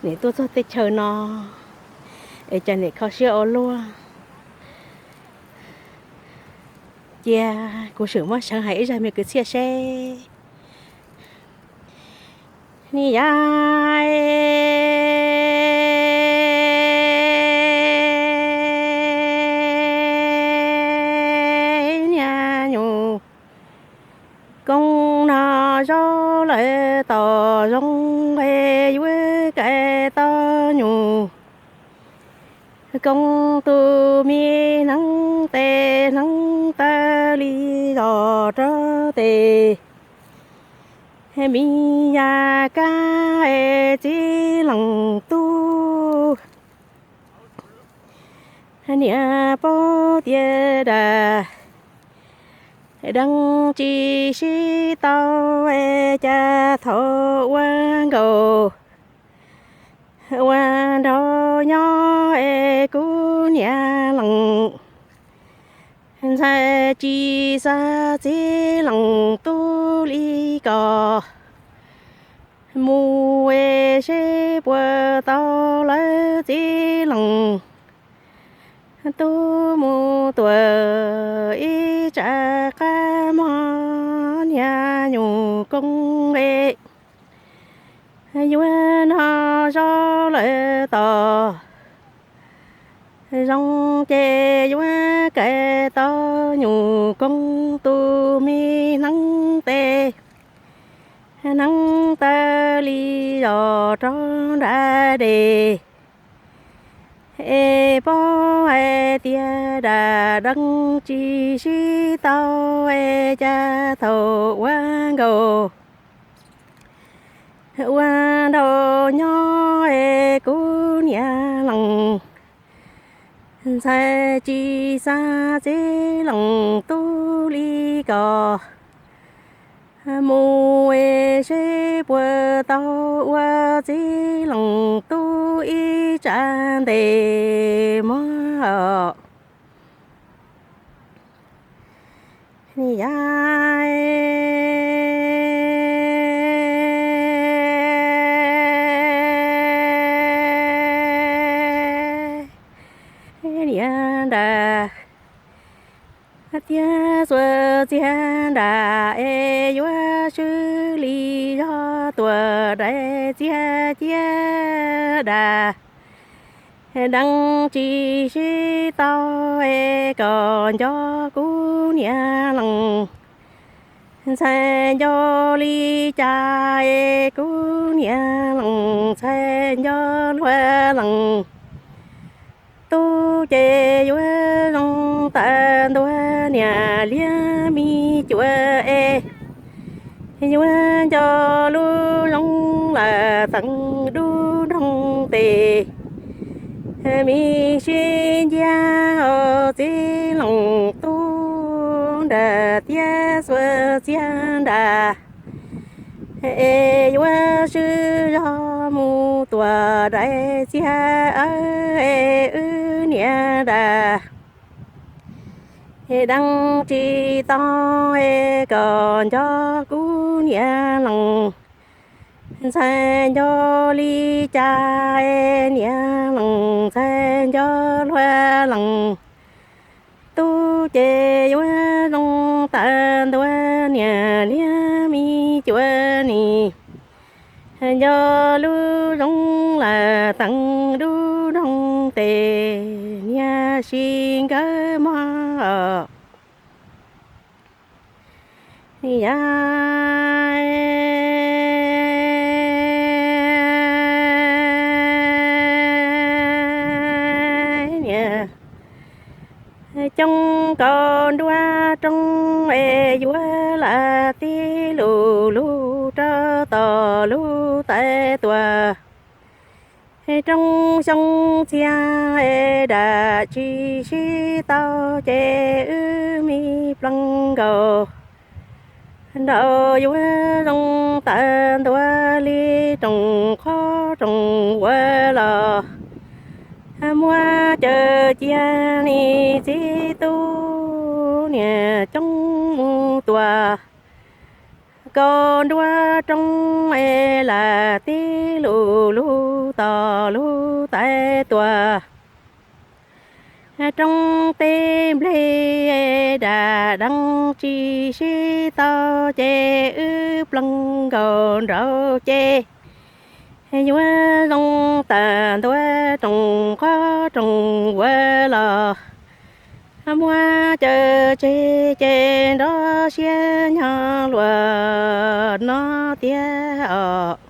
Nim tuaj txog teb chaws no es cas nim kho siab ua luaj. Cia kuv sim muab seev hais ib zaj me kwv txhiaj seb. Ni yam niag nyuj koob no zaub lawm tom zoo, yuav kaim tau nyuj koob tus me hneev tes hneev taw li zos rau tes. Me yam kab es txiv leej tub niam paub tias dam deej tsis sib tau, es cas thaum ua nkaus ua nraug nyob es kuv niam leej ntxhais tsis xav txiv leej tub li ko. Mus es seb puas tau lawv txiv leej tub mus tuam ib tsam qab mog niag nyuj koob es yuav noj zaub lawm tom zoo ces yuav kaim tau nyuj koob tus me hneev tes hneev taw li zos rau nram dej. Es paub hais tias dam deej tsis sib tau, es cas thaum ua nkaus ua nraug nyob es kuv niam leej ntxhais tsis xav txiv leej tub li ko. Mus es seb puas tau ua txiv leej tub ib tsam ntev mog. Yam niam nram tiaj xuas txiag nram es yuav swb li zog tuam dais txiag ciab dam deej tsis sib tau, es kom nco kuv niam leej ntxhais nco li cas, es kuv niam leej ntxhais nco luag leej tub ces yuav zoo tawm ntua niam liab me cuam es yuav nco lub zoo lawm teev dub nroog tes. Me sib nciab os txiv leej tub nram tiaj xuas txiag nram es yuav swb zog mus tuam dais txiag awb es wb niam dam deej tsis tau, es kom nco kuv niam leej ntxhais nco li cas, es niam leej ntxhais nco luag leej tub ces yuav zoo tawm ntua niam liab me cuam nis. Nco lub zoo lawm teev dub nroog tes niam sib nkawd mog. Yam niam coob kaus nruab roob es yuav lam tib lus lug rau tom lub tais tuam. Roob xyoob txiag es dam tsis sib tau ces wb me plees nkaus nraud yuav zoo tawm ntua li rooj qhov rooj ua los muab caws cia li txiv tub niam coob mus tuam. kaus nruab roob es lam tib lug lug tos lug tais tuaj. Roob teb nplej dam deeb tsis sib tau ces wb pleeg nkaus nraud ces yuav zoo tag ntua rooj qab rooj ua los muab caw tseg ces nrov siab nyob luag no tiag os.